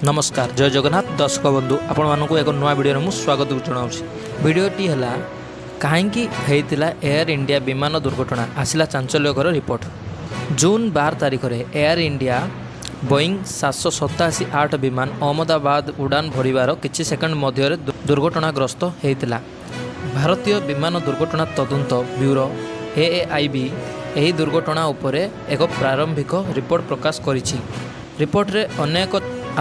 ନମସ୍କାର, ଜୟ ଜଗନ୍ନାଥ। ଦର୍ଶକ ବନ୍ଧୁ, ଆପଣମାନଙ୍କୁ ଏକ ନୂଆ ଭିଡ଼ିଓରେ ମୁଁ ସ୍ୱାଗତ ଜଣାଉଛି। ଭିଡ଼ିଓଟି ହେଲା କାହିଁକି ହେଇଥିଲା ଏୟାର ଇଣ୍ଡିଆ ବିମାନ ଦୁର୍ଘଟଣା, ଆସିଲା ଚାଞ୍ଚଲ୍ୟକର ରିପୋର୍ଟ। ଜୁନ୍ 12 ତାରିଖରେ ଏୟାର ଇଣ୍ଡିଆ ବୋଇଂ 787-8 ବିମାନ ଅହମ୍ମଦାବାଦ ଉଡ଼ାଣ ଭରିବାର କିଛି ସେକେଣ୍ଡ ମଧ୍ୟରେ ଦୁର୍ଘଟଣାଗ୍ରସ୍ତ ହେଇଥିଲା। ଭାରତୀୟ ବିମାନ ଦୁର୍ଘଟଣା ତଦନ୍ତ ବ୍ୟୁରୋ ଏଏଆଇବି ଏହି ଦୁର୍ଘଟଣା ଉପରେ ଏକ ପ୍ରାରମ୍ଭିକ ରିପୋର୍ଟ ପ୍ରକାଶ କରିଛି। ରିପୋର୍ଟରେ ଅନେକ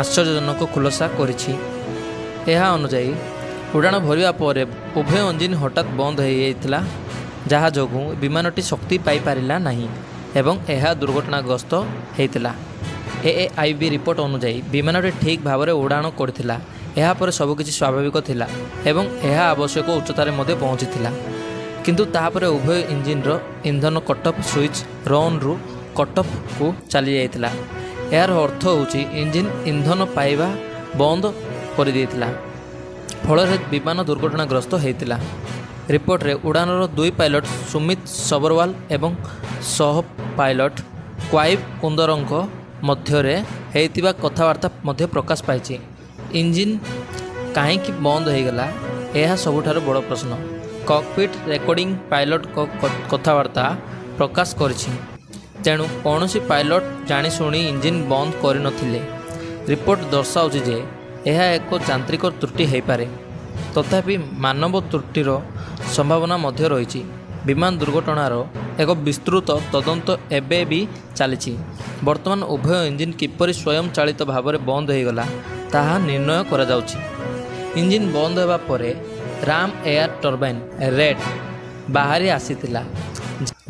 ଆଶ୍ଚର୍ଯ୍ୟଜନକ ଖୁଲାସା କରିଛି। ଏହା ଅନୁଯାୟୀ, ଉଡ଼ାଣ ଭରିବା ପରେ ଉଭୟ ଇଞ୍ଜିନ୍ ହଠାତ୍ ବନ୍ଦ ହୋଇଯାଇଥିଲା, ଯାହା ଯୋଗୁଁ ବିମାନଟି ଶକ୍ତି ପାଇପାରିଲା ନାହିଁ ଏବଂ ଏହା ଦୁର୍ଘଟଣାଗ୍ରସ୍ତ ହୋଇଥିଲା। ଏଏଆଇବି ରିପୋର୍ଟ ଅନୁଯାୟୀ, ବିମାନଟି ଠିକ୍ ଭାବରେ ଉଡ଼ାଣ କରିଥିଲା। ଏହାପରେ ସବୁକିଛି ସ୍ୱାଭାବିକ ଥିଲା ଏବଂ ଏହା ଆବଶ୍ୟକ ଉଚ୍ଚତାରେ ମଧ୍ୟ ପହଞ୍ଚିଥିଲା। କିନ୍ତୁ ତାହାପରେ ଉଭୟ ଇଞ୍ଜିନ୍ର ଇନ୍ଧନ କଟ୍ଅଫ୍ ସୁଇଚ୍ ରନ୍ରୁ କଟ୍ଅଫ୍କୁ ଚାଲିଯାଇଥିଲା। ଏହାର ଅର୍ଥ ହେଉଛି ଇଞ୍ଜିନ୍ ଇନ୍ଧନ ପାଇବା ବନ୍ଦ କରିଦେଇଥିଲା, ଫଳରେ ବିମାନ ଦୁର୍ଘଟଣାଗ୍ରସ୍ତ ହୋଇଥିଲା। ରିପୋର୍ଟରେ ଉଡ଼ାଣର ଦୁଇ ପାଇଲଟ୍ ସୁମିତ ସବରୱାଲ ଏବଂ ସହ ପାଇଲଟ୍ କ୍ୱାଇଭ୍ କୁନ୍ଦରଙ୍କ ମଧ୍ୟରେ ହୋଇଥିବା କଥାବାର୍ତ୍ତା ମଧ୍ୟ ପ୍ରକାଶ ପାଇଛି। ଇଞ୍ଜିନ୍ କାହିଁକି ବନ୍ଦ ହୋଇଗଲା, ଏହା ସବୁଠାରୁ ବଡ଼ ପ୍ରଶ୍ନ। କକପିଟ୍ ରେକର୍ଡ଼ିଂ ପାଇଲଟଙ୍କ କଥାବାର୍ତ୍ତା ପ୍ରକାଶ କରିଛି। ତେଣୁ କୌଣସି ପାଇଲଟ୍ ଜାଣିଶୁଣି ଇଞ୍ଜିନ୍ ବନ୍ଦ କରିନଥିଲେ। ରିପୋର୍ଟ ଦର୍ଶାଉଛି ଯେ ଏହା ଏକ ଯାନ୍ତ୍ରିକ ତ୍ରୁଟି ହୋଇପାରେ, ତଥାପି ମାନବ ତ୍ରୁଟିର ସମ୍ଭାବନା ମଧ୍ୟ ରହିଛି। ବିମାନ ଦୁର୍ଘଟଣାର ଏକ ବିସ୍ତୃତ ତଦନ୍ତ ଏବେ ବି ଚାଲିଛି। ବର୍ତ୍ତମାନ ଉଭୟ ଇଞ୍ଜିନ୍ କିପରି ସ୍ୱୟଂ ଚାଳିତ ଭାବରେ ବନ୍ଦ ହୋଇଗଲା, ତାହା ନିର୍ଣ୍ଣୟ କରାଯାଉଛି। ଇଞ୍ଜିନ୍ ବନ୍ଦ ହେବା ପରେ ରାମ୍ ଏୟାର ଟର୍ବାଇନ୍ ରେଟ୍ ବାହାରି ଆସିଥିଲା,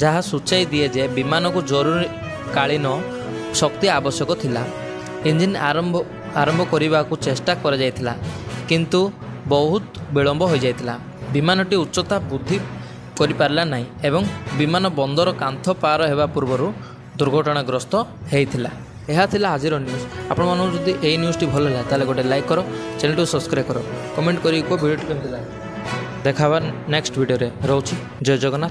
ଯାହା ସୂଚାଇ ଦିଏ ଯେ ବିମାନକୁ ଜରୁରୀକାଳୀନ ଶକ୍ତି ଆବଶ୍ୟକ ଥିଲା। ଇଞ୍ଜିନ୍ ଆରମ୍ଭ କରିବାକୁ ଚେଷ୍ଟା କରାଯାଇଥିଲା, କିନ୍ତୁ ବହୁତ ବିଳମ୍ବ ହୋଇଯାଇଥିଲା। ବିମାନଟି ଉଚ୍ଚତା ବୃଦ୍ଧି କରିପାରିଲା ନାହିଁ ଏବଂ ବିମାନ ବନ୍ଦର କାନ୍ଥ ପାର ହେବା ପୂର୍ବରୁ ଦୁର୍ଘଟଣାଗ୍ରସ୍ତ ହୋଇଥିଲା। ଏହା ଥିଲା ଆଜିର ନ୍ୟୁଜ୍। ଆପଣମାନଙ୍କୁ ଯଦି ଏଇ ନ୍ୟୁଜ୍ଟି ଭଲ ହେଲା, ତାହେଲେ ଗୋଟେ ଲାଇକ୍ କର, ଚ୍ୟାନେଲଟିକୁ ସବସ୍କ୍ରାଇବ୍ କର, କମେଣ୍ଟ କରିକି କୁହ ଭିଡ଼ିଓଟି କେମିତି ଲାଗେ। ଦେଖା ହେବା ନେକ୍ସଟ ଭିଡ଼ିଓରେ। ରହୁଛି, ଜୟ ଜଗନ୍ନାଥ।